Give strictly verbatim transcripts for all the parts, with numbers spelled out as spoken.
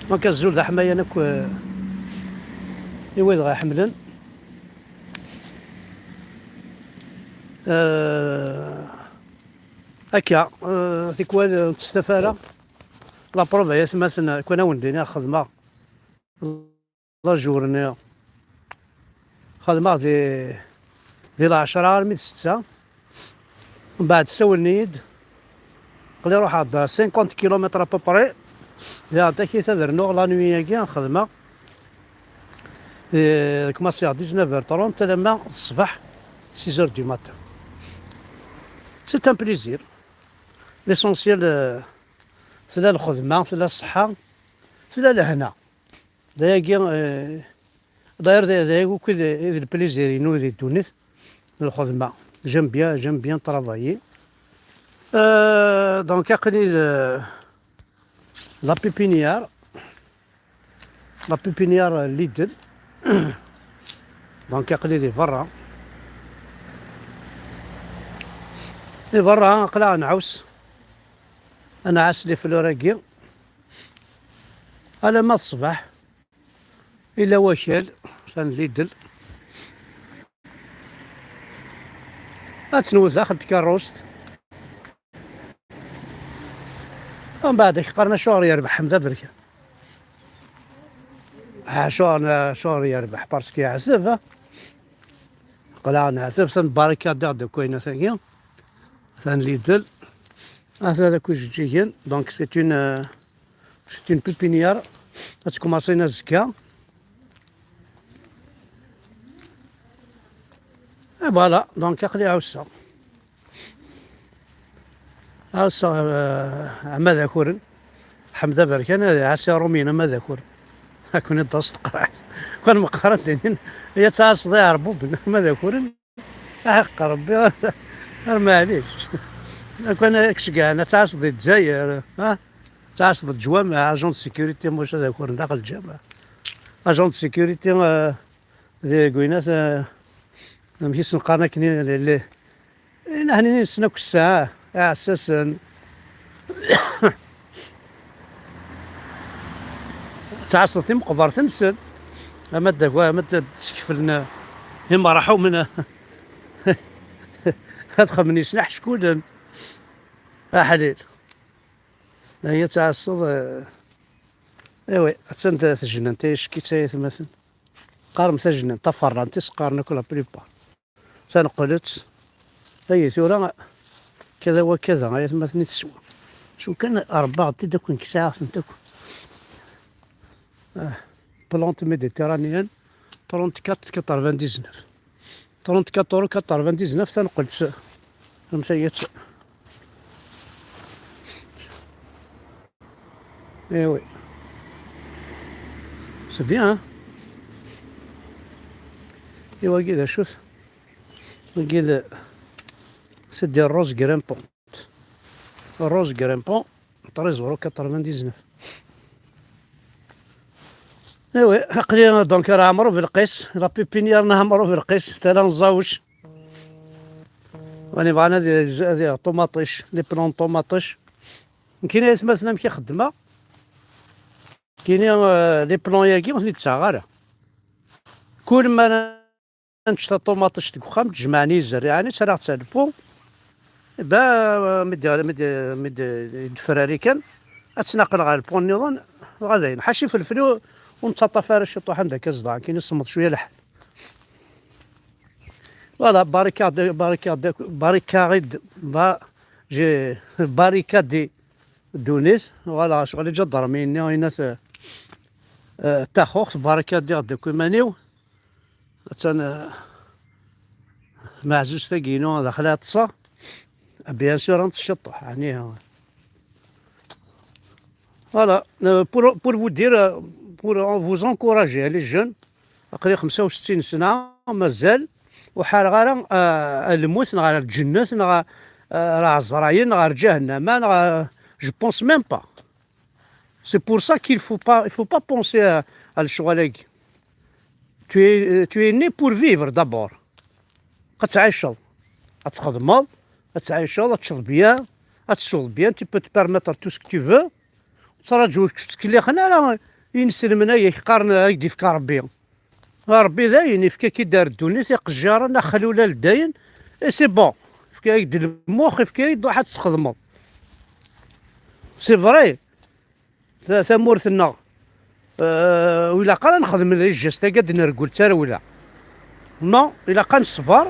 Donc, azul d aḥmayan akk, eh, i wid ɣ-iḥemmlen. Eh, akka, eh, tikwal, eh, ur testaf ara. La preuve, ay atmaten, kan ad wen-d-iniɣ, xedmeɣ la journée. Xedmeɣ di, di lɛecṛa armi d ssetta. Mbeɛd sawlen-iyi-d. Aql-i ruḥeɣ-d cinquante kilomètres à peu près. Diɣ takit ad rnuɣ la nuit-agi xedmeɣ. Eh, kmaṣiɣ dix-neuf heures trente alamma d ṣṣbeḥ six heures du matin. C'est un plaisir. L'essentiel, eh, tella lxedma, tella ṣṣeḥḥa, tella lehna. D ayagi, eh, d'ailleurs, d, d ayagi akk i d, i d le plaisir-inu di ddunit, d lxedma. J'aime bien, j'aime bien travailler. Euh, donc, aql-i d la pépinière, la pépinière Lidl. Donc, aql-i di berra. Di berra, aql-aɣ nɛuss. Ad nɛass les fleurs-agi. Alamma d ṣṣbeḥ. Ila wakal, atan Lidl. Ad tenwet daxel tkerrust. Umbeɛd, ak qqaren acuɣer yerbeḥ Ḥmed Aberkan. Acuɣer, acuɣer yerbeḥ? Parce que yeɛteb, ha? Aql-aɣ neɛteb, atan barikadiɣ-d akk ayen atan-agi. Atan Lidl. Atan akk ijeǧǧigen. Donc, c'est une, euh, c'est une pépinière. Ad tkumaṣin azekka. Et voilà, donc, aql-i ɛusseɣ. Ɛusseɣ, euh, ama d akuren. Ḥmed Aberkan, ad iɛass iṛumyen ama d akuren. Ad ken-id-tas teqreḥ. Kan meqqar ad d-inin, ya ttɛasseḍ iɛerbuben ama d akuren. Aḥeqq Rebbi, ar maɛlic. Kan ad k-ceggɛen, ad tɛasseḍ di Lezzayer, ha? Ad tɛasseḍ leǧwameɛ, agent de sécurité, maca d akuren daxel lǧameɛ. Agent de sécurité, euh, deg winat, euh, amek i sen-qqaren akken, les, les, eh, nahni nessen akk ssaɛa, iɛessasen. Ttɛasseḍ timeqbert-nsen. Ama d, ama d, tsekfel n imerḥumen. Ad xemmen yesnaḥeckulen. Aḥlil. Aya ttɛasseḍ, eh, iwi, attan d tajnant, ay ackit ay atmaten. Qqaren tajnant, taferrant i s-qqaren akk la plupart. Taneqqlet, tayi tura, kada wa kada, ay atmaten i teswa. Acu kan, rebbaɣ-tent-id akk nekk, sɛiɣ-tent akk. Ah, plante méditerranéenne, trente-quatre quatre-vingt-dix-neuf. Trente-quatre euros quatre-vingt-dix-neuf, taneqqelt, am tayet. Eh oui. C'est bien, hein? Et wagi d acu-t? Wagi d, c'est des roses grimpantes. Rose grimpant, treize euros quatre-vingt-dix-neuf. Eh oui, aql-i donc ar Ɛemru Belqis, la pépinière n Ɛemru Belqis, tala n Ẓawec. Wani bɣan ad yez-, ad yaɣ ṭumaṭic, les plants n ṭumaṭic. Nekkini, ay atmaten, amek i xeddmeɣ? Nekkini, euh, les plants-agi ur ten-id-ttaɣeɣ ara. Kul ma ara nečč taṭumaṭict deg uxxam, d-jemɛen yizerriɛen, i ttalaɣ-tt ɣer lpu. Ba, mi d-, mi d-, mi d-, yedfrari kan, ad tt-naqel ɣer lpu nniḍen, dɣa dayen. Ḥaca ifelfel ur, ur nettaṭṭaf ara ciṭuḥ anda akka zedɣen, kan isemmeḍ cwiya lḥal. Voilà, barika-, barika-, barika-id, ba, j'ai barricadé ddunit. Voilà, ccɣel iǧadermi-nni, inat, eh, taxuxt, barika-d-iɣ-d akk iman-iw. Attan, eh, tmeɛzuzt-agi-inu daxel ad ṭṭseɣ. Bien sûr, ad ṭṭseɣ ciṭuḥ, ɛni. Voilà, euh, pour, pour vous dire, euh, pour vous encourager, les jeunes, aql-i xemsa u settin sna, mazal, ur ḥareɣ ara, euh, ar lmut, neɣ ar lǧennet, neɣ, euh, ar ɛezrayen, neɣ ar ǧahennama, neɣ, euh, je pense même pas. C'est pour ça qu'il faut pas, il faut pas penser à, à lecɣal-agi. Tu es, euh, tu es né pour vivre d'abord. Ad tɛiceḍ. Ad txedmeḍ, ad tɛiceḍ, ad teččeḍ bien, ad tesweḍ bien, tu peux te permettre tout ce que tu veux. Ur ttraǧu ur k-ttkellixen ara, Inselmen ay ak-qqaren, ay d-ifka Rebbi. Rebbi dayen ifka-k-id ar ddunit, iqejjaren, axlul, aldayen, et c'est bon. Ifka-ak-d lmux, ifka-ak-d, ruḥ ad tesxedmeḍ. C'est vrai. Ta-, tamurt-nneɣ, euh, ur ilaq ara nexdem les gestes-agi ad d-nergel d tarewla. Non, ilaq ad neṣber,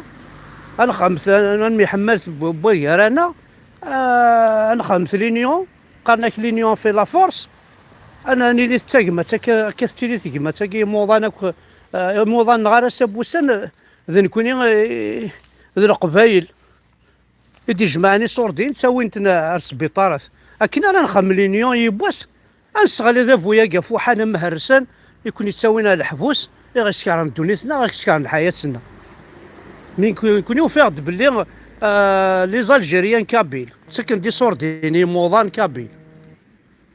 ad nexdem, ad nemyeḥmal wway gar-aneɣ, euh, ad nexdem l'union, qqaren-ak l'union fait la force, ad nili d tagmat, akka, akka tettili tegmat-agi, imuḍan akk, euh, imuḍan-nneɣ ar ass-a n wussan, d nekkni, euh, d Leqbayel i d-ijemɛen iṣurdiyen, ttawin-ten ar sbiṭarat. Akken ara nxemmel l'union yiwwas, ad nesseɣli adabu-agi ɣef Fuḥan Amhersan i ken-ittawin ar leḥbus, i ɣ-isekren ddunit-nneɣ, i ɣ-isekren lḥayat-nneɣ. Mi nekkni ufiɣ-d belli, euh, les Algériens kabyles, ttaken-d iṣurdiyen i imuḍan kabyles.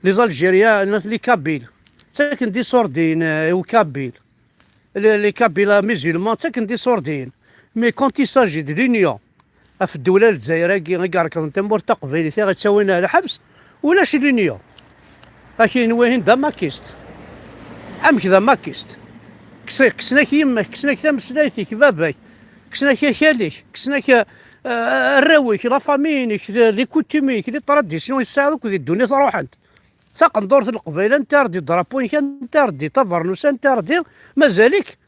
Les Algériens, les kabyles, ttaken-d iṣurdiyen, euh, i ukabyl. Les, les Kabyles musulmans ttaken-d iṣurdiyen. Mais quand il s'agit de l'union, ɣef ddewla Lezzayer-agi i irekḍen tamurt taqbaylit i ɣ-ittawin ar lḥebs, ulac l'union. Akin wihin d amakist. Amek d amakist? Kkes-, kksen-ak yemma-k, kksen-ak tameslayt-ik, baba-k, kksen-ak akal-ik, kksen-ak, euh, arraw-ik, la famille-inek, les coutumes-ik, les traditions i tesɛiḍ akk di ddunit ruḥent. Taqendurt n Leqbayel, interdit, drapeau-inek interdit, tabernust interdit, mazal-ik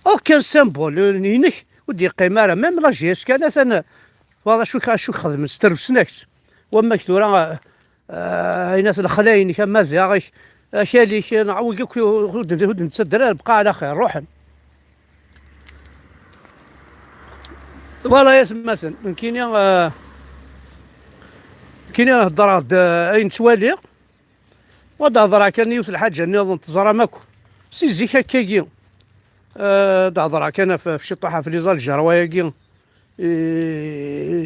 aucun symbole inek ur d-yeqqim ara, même la J S K kan atan, voilà acu, acu xedmen, sterbsen-ak-tt. Wamma-k tura, euh, ayen at lexla-inek, amaziɣ-ik, akal-ik, neɣ wigi akk ur d-, ur d-nettadder ara, bqa ɛla xir, ruḥen. Voilà, ay atmaten, nekkini, euh, nekkini heddreɣ-d, euh, ayen ttwaliɣ. Wa d-hedreɣ kan yiwet lḥaǧa nniḍen, teẓram akk. Si zik akkagi, euh, d-hedreɣ kan ɣef, ɣef ciṭuḥ ɣef les Algérois-agi, i,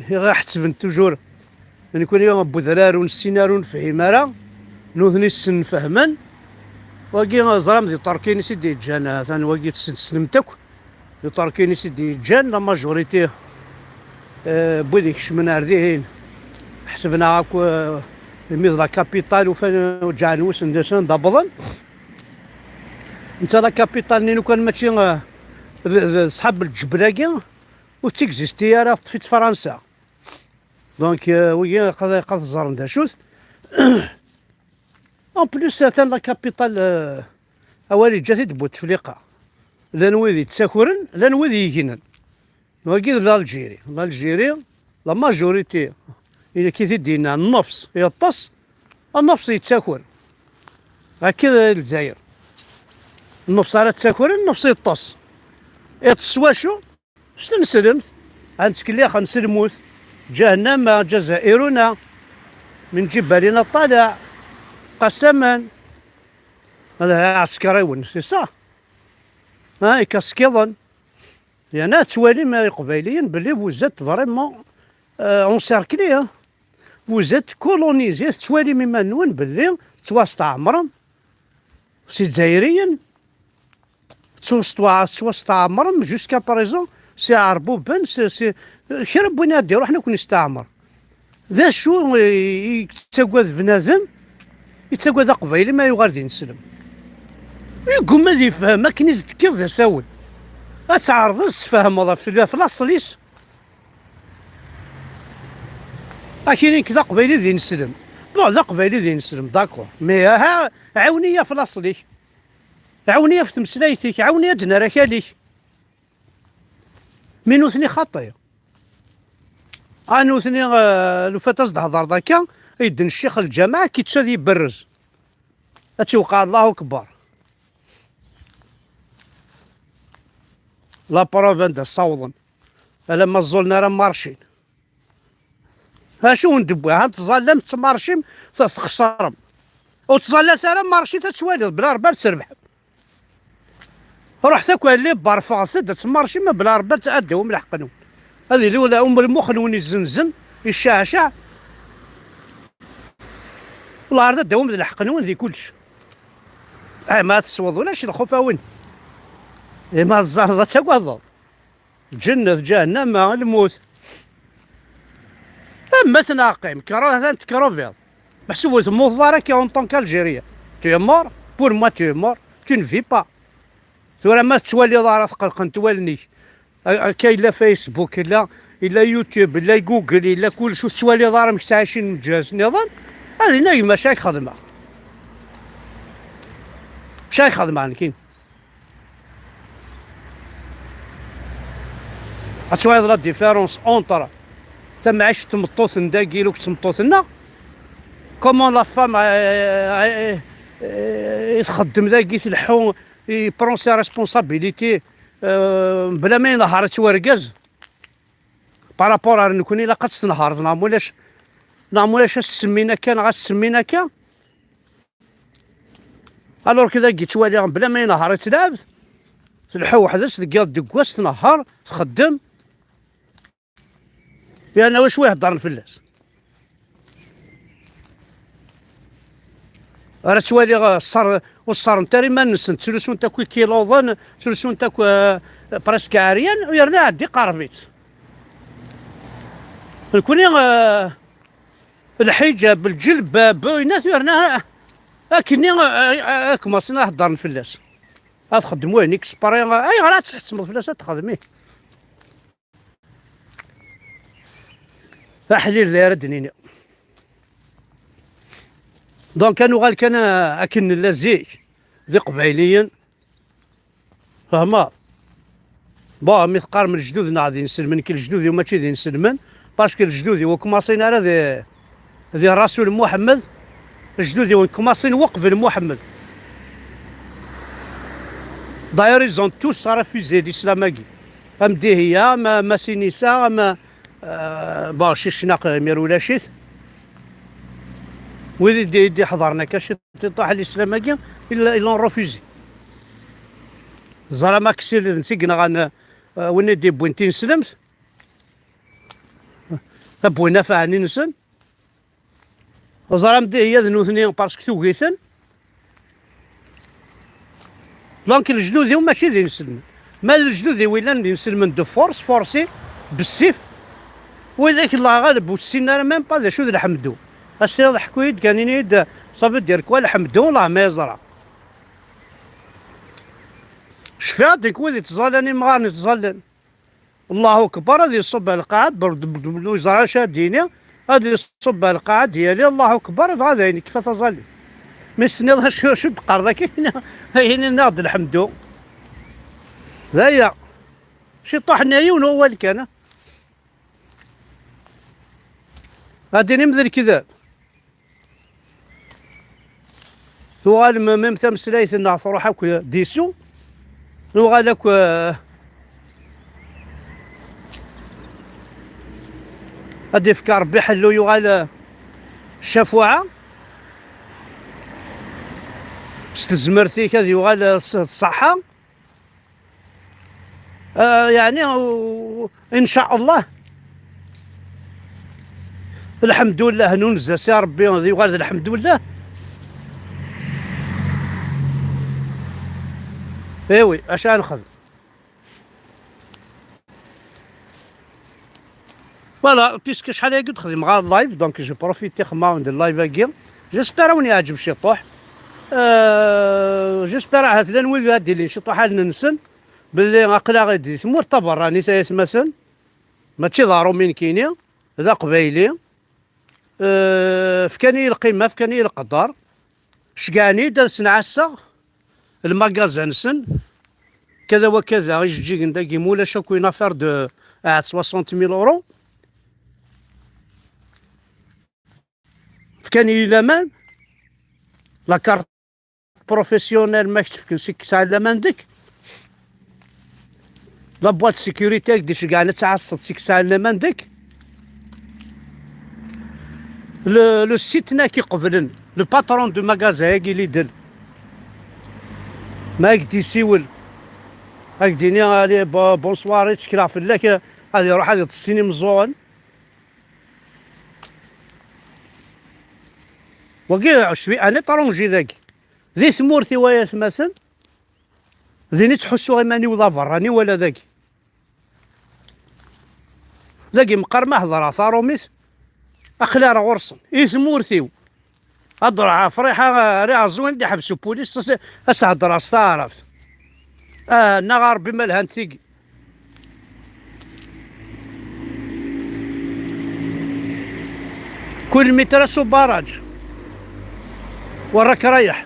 i ɣ-iḥettben toujours. Nekkni n wedrar ur nessin ara, ur nefhim ara. Nutni ssnen, fehmen. Wagi, ẓram di Ṭerkiyen i s-id-yeǧǧan, atan wagi tessen-, tessnem-t akk. Di Ṭerkiyen i s-id-yeǧǧan, la majorité, euh, n wid ikecmen ar dihin, ḥesben-aɣ akk, euh, imi d la capitale, ufan, ǧeɛlen wissen d acu anda wwḍen. Netta la capitale-nni lukan mačči, euh, d, d ṣṣḥab n lǧebla-agi, ur tettigzisti ara, teṭṭef-itt Fransa. Donc, euh, wigi, qad, qad ẓren d acu-t. En plus, atan la capitale, euh, awal yeǧǧa-t-id Bouteflika. Llan wid yettakren, llan wid yegnen. Wagi d l'Algérie. L'Algérie, la majorité, i ak-t-id-yenna, nnefs yeṭṭes, nnefs yettaker. Akka d Lezzayer. Nnefs ara ttakren, nnefs yeṭṭes. Yeṭṭes s wacu? S tneslemt, ad nettkellix s lmut, ǧahennama, ǧazairuna, min ǧibalina ṭṭaleɛ, qasaman, ad ɛskariwen, c'est ça. Ha, ikaskiḍen. Yerna tettwalim, a Iqbayliyen, belli vous êtes vraiment, euh, encerclés, hein. Vous êtes colonisés, tettwalim iman-nwen belli tettwastɛemrem s Izzayriyen. Tettwastwa-, tettwastɛemrem jusqu'à présent, s Iɛerbuben, s, s, kra n win ad d-iruḥen ad ken-isteɛmer. D acu i, i yettagad bnadem? Yettagad aqbayli ma yuɣal d ineslem. Yegguma ad yefhem akken i s-d-tekkiḍ d asawen. Ad tɛerḍeḍ ad s-tfehmeḍ ɣef, ɣef laṣel-is. Akini nekk d aqbayli d ineslem. Bon, d aqbayli d ineslem, d'accord. Mais aha, ɛiwen-iyi ɣef laṣel-ik. Ɛiwen-iyi ɣef tmeslayt-ik, ɛiwen-iyi ad d-nerr akal-ik. Mi nutni xaṭi. A nutni, eh, lufat ad s-d-hedreḍ akka, yedden ccix n lǧameɛ, ad k-ittu ad iberrez. Ad tiwqeɛ Allahu Akbar. La preuve anda ssawḍen. Alamma ẓẓulen ara marcin. Acu wen-d-wwiɣ? Ha tẓallam, tettmarcim, t-, txesrem. Ur ttẓallat ara, marcit ad twaliḍ, bla Rebbi ad trebḥem. Ruḥet akk alli, berfeɣet-d, ad tmarcim, bla Rebbi ad, ad d-tawim lḥeqq-nwen. Ad yili ula umermux-nwen izzenzem, icceɛceɛ. Wala ɛad ad d-tawim d lḥeqq-nwen di kullec. Ay, ma ad tesweḍ, ulac lxuf a win. Ay, ma tẓalleḍ ad tagadeḍ. Lǧennet, ǧahennama, lmut. Ammet neɣ qqim, kraḍ, atan tekrubiḍ. Meḥsub ur temmuteḍ ara akka en tant qu'Algérien. Tu es mort, pour moi tu es mort, tu ne vis pas. Tura ma tettwaliḍ ara tqelqent wallen-ik. A-, akka yella Facebook, yella, yella YouTube, yella Google, yella kullec, ur tettwaliḍ ara amek ttɛicin imeǧǧazen nniḍen. Ad inna gma acu ay xedmeɣ. Acu ay xedmeɣ nekkini? Ad twaliḍ la différence entre tamɛict n tmeṭṭut n dagi akked tmeṭṭut-nneɣ. Comment la femme, euh, euh, euh, txeddem dagi, tleḥḥu, i prend ses responsabilités, euh, bla ma inehheṛ-itt wergaz. Par rapport ar nekkni, ilaq ad tt-tenheṛ, neɣ mulac, neɣ mulac ad s-semmin akka, neɣ ad s-semmin akka. Alors que dagi ttwaliɣ bla ma inehheṛ-itt lɛebd, tleḥḥu weḥd-s deg yiḍ deg wass, tnehheṛ, txeddem. Yerna wacu i heddren fell-as? Ara ttwaliɣ, eh, ṣṣer-, ur ṣṣerrent ara iman-nsent, ttlusunt akk ikiluḍen, ttlusunt akk, eh, presque ɛeryan, yerna ɛeddi qerreb-itt. Nekkni, eh, lḥiǧab, lǧelbab, inat yerna akkenni, eh, eh, ad kmaṣin ad heddren fell-as. Ad txeddem wayen i yesper, eh, ayɣer ad tḥettmeḍ fell-as ad texdem, ih? Aḥlil d ara d-nini. Donc, ad nuɣal kan, eh, akken nella zik, d iqbayliyen. Fehmeḍ? Bon, mi teqqarem lejdud-nneɣ d inselmen, nekk lejdud-iw mačči d inselmen, parce que lejdud-iw ur kmaṣin ara di, di Rasul Muḥemmed, lejdud-iw kmaṣin uqbel Muḥemmed. D'ailleurs, ils ont tous refusé l'islam-agi. Am Dihiya, am, am Sinisa, am, euh, bon, Cicnaq, imir ulac-it. Wid i d-, i d-iḥḍeren akka ciṭiṭaḥ l'islam-agi, ils, ils l'ont refusé. Ẓra Maksil d netta i yenɣan, eh, win i d-iwwin tineslemt, wwin afɛen-nsen. Ẓra-m dihi ad nutni parce que tugi-ten. Donc, lejdud-iw mačči d inselmen. Ma d lejdud-iw i llan d inselmen de force, forcé, bessif, widak Allah ɣaleb ur ssinen ara même pas d acu d lḥemdu. Ass-a ḥku-yi-d kan, ini-yi-d, ça veut dire quoi lḥemdu, Allah ma yeẓra. Cfiɣ-d nekk wid ittẓallan imɣaren ittẓallan. Allahu akbar, ad iṣubb ar lqaɛa, ur yeẓra acu ad d-yini, ad iṣubb ar lqaɛa, ad yali, Allahu akbar, dɣa d ayen yekfa taẓallit. Mi s-tenniḍ acu, acu d-teqqareḍ akka, ayen inna-ɣ-d lḥemdu. D aya. Ciṭuḥ-nni yiwen wawal kan. Ad d-tinim d lekdeb. Tuɣal m-, même tameslayt-nneɣ truḥ akk d isu. Nuɣal akk, eh, ad d-ifk Ṛebbi ḥellu, yuɣal, eh, ccafuɛa. S tezmert-ik ad yuɣal, eh, s-, ṣṣaḥa. Ah, yeɛni, u-, in ca Allah. Lḥemdullah, nunez-as i Ṛebbi, d yuɣal d lḥemdullah. Eh oui, acu ara nexdem? Voilà, puisque acḥal aya ur d-xdimeɣ ara live, donc je profite xemma d live-agi. J'espère ad wen-yeɛǧeb ciṭuḥ. Euh, j'espère ahat llan wid ad d-ilin ciṭuḥ allen-nsen belli aql-aɣ-id di tmurt taberranit ay atmaten, mačči d aṛumi nekkini, d aqbayli. Euh, fkan-iyi lqima, fkan-iyi leqder, ceggɛen-iyi-d ad sen-ɛasseɣ lmagaza-nsen, kada wa kada, ijeǧǧigen dagi, ma ulac akk une affaire de, ah, soixante mille euros. Fkan-iyi laman, la carte professionnelle ma k-tt-fken seg tesɛa laman deg. La boîte de sécurité ak d-iceggɛen ad tɛasseḍ seg tesɛa laman deg. Le, le site-nni ak iqeblen, le patron du magasin-agi Lidl. Ma ak d-isiwel, ak d-ini, allez, bo-, bonsoir, ttekleɣ fell-ak, ad iruḥ ad iṭṭes sin imeẓẓuɣen. Wagi, je suis un étranger dagi. Di tmurt-iw ay atmaten, din i ttḥussuɣ iman-iw d aberrani wala dagi. Dagi meqqar ma hedreɣ taṛumit, aql-i ar ɣur-sen. I tmurt-iw. Ad ruḥeɣ Friḥa, riɣ ẓwin d iḥbes upulis, as-, as-heddreɣ s taɛrabt. Ah, neɣ a Ṛebbi ma lhant tigi. Kul mitra s ubaraǧ. Warrak rayeḥ.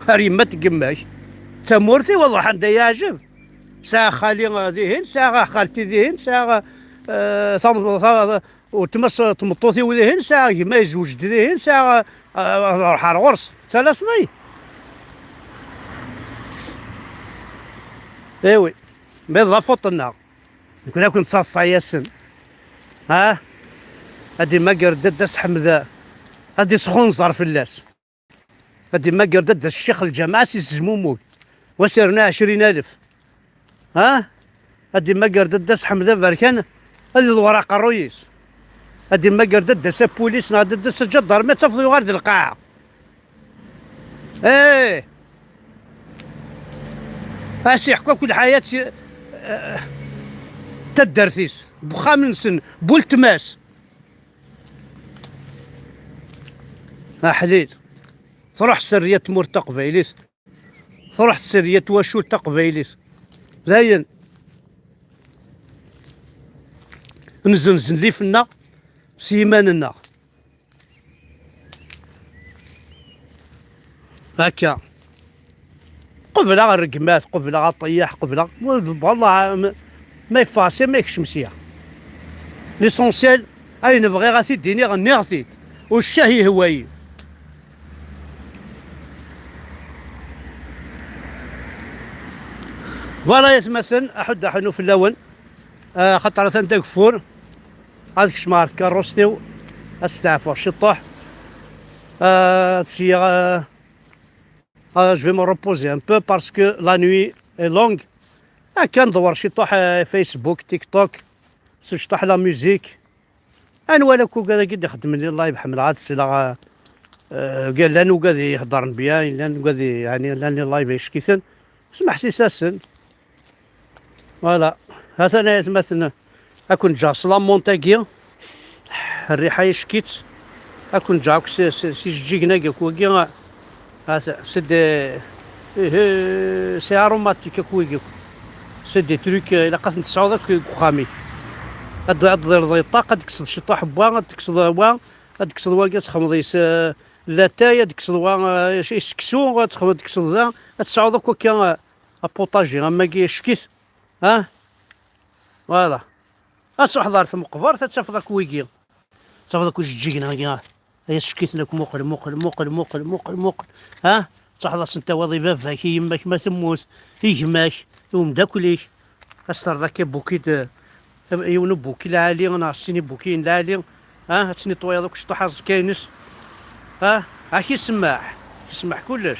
Ar yemma tgemmak. D tamurt-iw, wallahi anda yeɛjeb. Sɛiɣ xali, eh, dihin, sɛiɣ xalti dihin, sɛiɣ, eh, tam-, ta-, weltma-s n tmeṭṭut-iw dihin, sɛiɣ gma yezweǧ-d dihin, sɛiɣ, eh, ad ruḥeɣ ar ɣur-s. Ttalaseḍ-iyi? Iwi, ma d lafuṭ-nneɣ. Nekni ad ken-ttaḍsayasen. Ha? Ad imagger dadda-s Ḥmed, ad isxunẓer fell-as. Ad imagger dadda-s Ccix Lǧameɛ, ad s-isezmumug. Wa s-irna ɛecrin alef. Ha? Ad imagger dadda-s Ḥmed Aberkan, ad iḍwer aqerruy-is. Ad imagger dadda-s apulis neɣ dadda-s aǧadarmi, ad tafeḍ yuɣal d lqaɛa. Eh! As-iḥku akk lḥayat, eh, taddart-is, b uxxam-nsen, b weltma-s. Aḥlil. Truḥ sserriya n tmurt taqbaylit. Truḥ sserriya n twacult taqbaylit. Dayen. Nzenzen lif-nneɣ s yiman-nneɣ. Akka. Qebleɣ rregmat, qebleɣ aṭeyaḥ, qebleɣ, wallah, ma, ma yeffeɣ sya, ma yekcem sya. L'essentiel, ayen bɣiɣ ad t-id-iniɣ, nniɣ-t-id. U ccah yehwa-yi. Voilà, yatmaten, aḥuddu aḥunnu fell-awen. Ah, xaṭer atan d ageffur. Ad kecmeɣ ɣer tkeṛṛust-iw, ad steɛfuɣ ciṭuḥ. Ah, ad syiɣ, ah, ah, je vais me reposer un peu parce que la nuit est longue. Akka nḍewwer ciṭuḥ, ah, Facebook, TikTok, s ciṭuḥ la musique. Anwa akk ugad-agi d-ixeddmen les live, ḥemmleɣ ad sleɣ, ah, ah, llan ugad iheddren bien, llan ugad i-, yeɛni llan les live yeckiten. Smeḥsis-asen. Voilà. Ha-t-an ay atmaten, ad ken-ǧǧeɣ s la monte-agi. Rriḥa yeck-itt. Ad ken-ǧǧeɣ akk s, s, s ijeǧǧigen-agi akk wagi. Ha-t-, c'est des, eh, eh, c'est aromatique akk wigi akk. C'est des trucs, eh, ilaq ad ten-tesɛuḍ akk deg uxxam-ik. Ad, ad d-tḍirḍ i ṭṭaq, ad tekkseḍ ciṭuḥ n wa, ad tekkseḍ wa, ad tekkseḍ wagi, ad txedmeḍ yes, eh, latay, ad tekkseḍ wa, eh, seksu, ad txedmeḍ, ad tekkseḍ da, ad tesɛuḍ akk akka, eh, apuṭaji, am wagi yeck-it. Ha? Voilà. Ad truḥeḍ ɣer tmeqbert, ad tafeḍ akk wigi. Ad tafeḍ akk ijeǧǧigen-agi. Ay asekkiten akk, muqel, muqel, muqel, muqel, muqel, muqel. Ha? Ad truḥeḍ ad sen-tawiḍ i baba-k, i yemma-k ma temmut, i gma-k, i umeddakel-ik. Ad s-terreḍ akka buki d, yiwen ubuki lɛali, neɣ sin ibukiyen lɛali. Ha? Ad tnitwayeḍ akk ciṭuḥ aẓekka-ines. Ha? Ak isemmeḥ. Isemmeḥ kullec.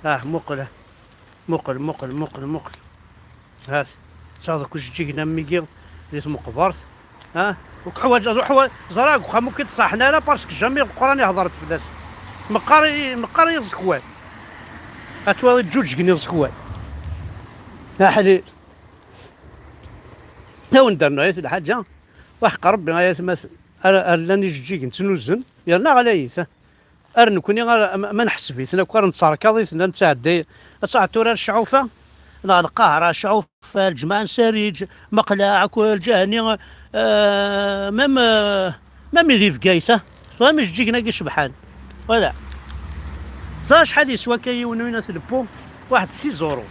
Ha, muqel. Muqel, muqel, muqel, muqel. Hat. Taɣeḍ akk ijeǧǧigen am wigi di tmeqbert. Ha? Ur k-ḥwaǧ-, ur ḥwa-, ẓriɣ deg uxxam ur k-id-ṣaḥen ara, parce que jamais Leqran ihḍer-d fell-as. Meqqar i, meqqar i iẓekwan. Ad twaliḍ ǧǧuǧgen iẓekwan. Aḥlil. Awen-d-rnu ayt lḥaǧa. Waḥeq Rebbi ay atmaten. Ar, ar llan ijeǧǧigen ttnuzen. Yerna ɣlayit. Ar nekni, ar, ma, ma neḥseb-iten akk, ar netterkaḍ-iten, ar nettɛedday, ad taɛed tura ar Cɛufa, neɣ Lqahra, Cɛufa, Lǧemɛa n Sariǧ, Meqleɛ, akk Lǧahni, eh, même, eh, même di Bgayet, ah, tfehmem ijeǧǧigen-agi cebḥen. Voilà. Teẓra acḥal yeswa akka yiwen n at Leppu? Waḥed six euros.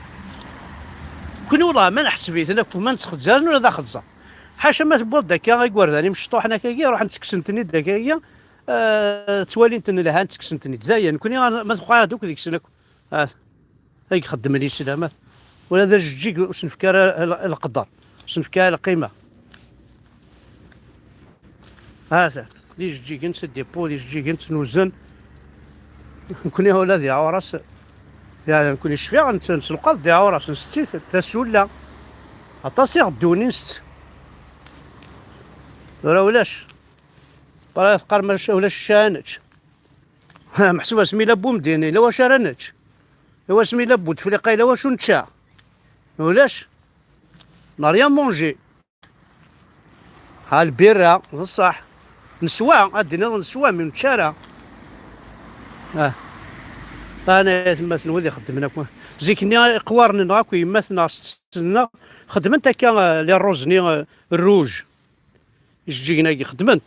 Nekni, wallah, ma neḥseb-iten akk, ma nettxezzaren ula d axeẓẓer. Ḥaca ma tewwiḍ-d akka igerdan imecṭuḥen akkagi, ruḥen ttekksen-ten-id akkagi, Eh, ttwalin-ten lhan, ttekksen-ten-id. Dayen, nekni ma tebɣa ad akk deg-sen akk. Ah, ay ixeddmen islam, ah. Ula d ajeǧǧig ur s-nefka ara l-, leqder, ur s-nefka ara lqima. Ha-t-an, d ijeǧǧigen s dépôt, d ijeǧǧigen ttnuzen. Nekni ula d iɛuras, yeɛni nekni cfiɣ, nett-, nessenqaḍ-d iɛuras, nsett-it, tasulla. Aṭas i ɣ-ddun i nsett. Tura ulac. Tura teqqar ma ulac acu ara nečč. Ha, meḥsub asmi yella Bumedyen, yella wacu ara nečč. Yella wasmi yella Butefliqa, yella wacu nečča. Ulac. N'a rien mangé. Ha, lbirra, d ṣṣeḥ. Neswa, ad d-tiniḍ neswa, mi nečča ara. Ah. Ana atmaten wid ixeddmen akk. Zik-nni iqwaren-nneɣ akk, yemmat-nneɣ s tsenna, xeddment akka, eh, les roses-nni, eh, rouge. Ijeǧǧigen-agi xeddment.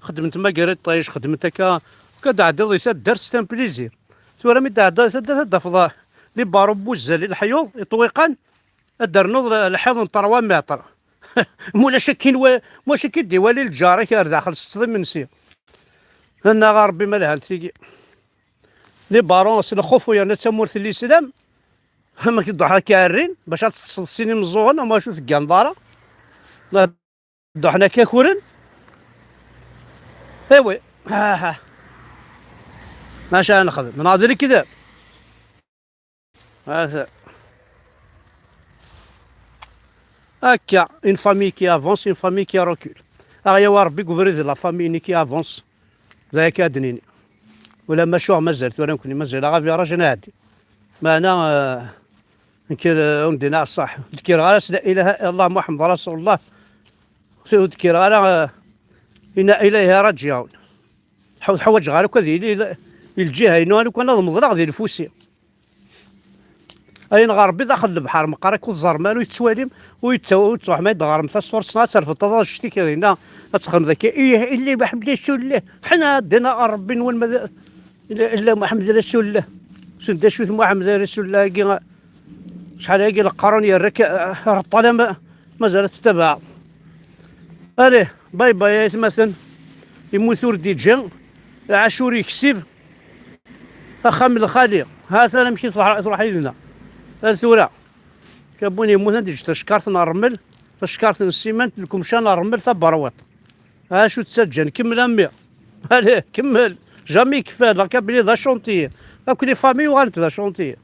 Xeddment ma gar iṭij, xeddment akka. Akka d-ɛeddiḍ di taddart, c'est un plaisir. Tura mi d-ɛeddiḍ di taddart, ad d-tafeḍ, ah, les barreaux n wuzzal i leḥyuḍ, iṭwiqan, ad d-ternuḍ lḥiḍ n trois mètres. Mulac akken wa-, mulac akken d-iwali lǧar-ik ar daxel, teṭṭseḍ imensi. Annaɣ a Rebbi ma lhant tigi. Les barreaux s lxuf u yerna d tamurt n l'islam. Ama k-ḍuḥ akka rrin, bac ad teṭṭseḍ sin imeẓẓuɣen, ama acu tegganeḍ ara. Ma ḍuḥen akka kuren. Ewi. Ah, ah. Maca nexdem. Nadi lekdeb. Hata. Akka, une famille qui avance, une famille qui recule. Aɣ yawi Rebbi deg ubrid n la famille-nni qui avance. D aya akka ad d-nini. Ula ma cuɣ mazal tura nekni, mazal aɣ virage ad nɛeddi. Meɛna, eh, nekk, eh, ur ndin ara ṣṣaḥ. Ur d-kkreɣ ara s la ilaha illallah Muḥemmed rasulullah. Ur d-kkreɣ ara, eh, inna ilayhi raǧiɛun. Ḥu-, ḥwaǧeɣ ara akk ad yili l-, i lǧiha-inu, ara akk ad meḍleɣ di lfusi. Ayen ɣer Rebbi daxel lebḥer meqqar akk ur teẓrem ara, ur tettwalim, ur yettaw-, ur tettwaḥmid ɣer-m tasuret, ad terfeḍ taḍaject-ik dinna, ad texdem daki, ih, illi Muḥemmed Rasulullah, ḥna dinna ɣer Rebbi-nwen, ma d-, illa, illa Muḥemmed Rasulullah. Send acu-t Muḥemmed Rasulullah-agi, acḥal-agi leqrun yerra-k, eh, ar ṭṭalama, mazal ad tettabaɛeḍ. Allez, bye bye ay atmaten. Yemmut ur d-iǧǧi, iɛac ur yeksib. Axxam n lxali, ha-t-an amek i truḥ, truḥ yid-neɣ. Ar tura, kra n win yemmuten ad d-yeǧǧ tacekkart n ṛṛmel, tacekkart n ssiman, lkemca n ṛṛmel, taberwiṭ. Acu ttaǧǧan? Kemmel a mmi. Allez, kemmel. Jamais yekfa, la Kabylie d achantier. Akk les familles uɣalent d achantier.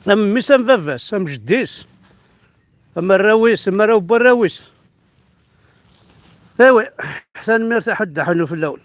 Am mmi-s, am baba-s, am jeddi-s, am arraw-is, am arraw n warraw-is. Ewi, tanemmirt a ḥedd, aḥunnu fell-awen.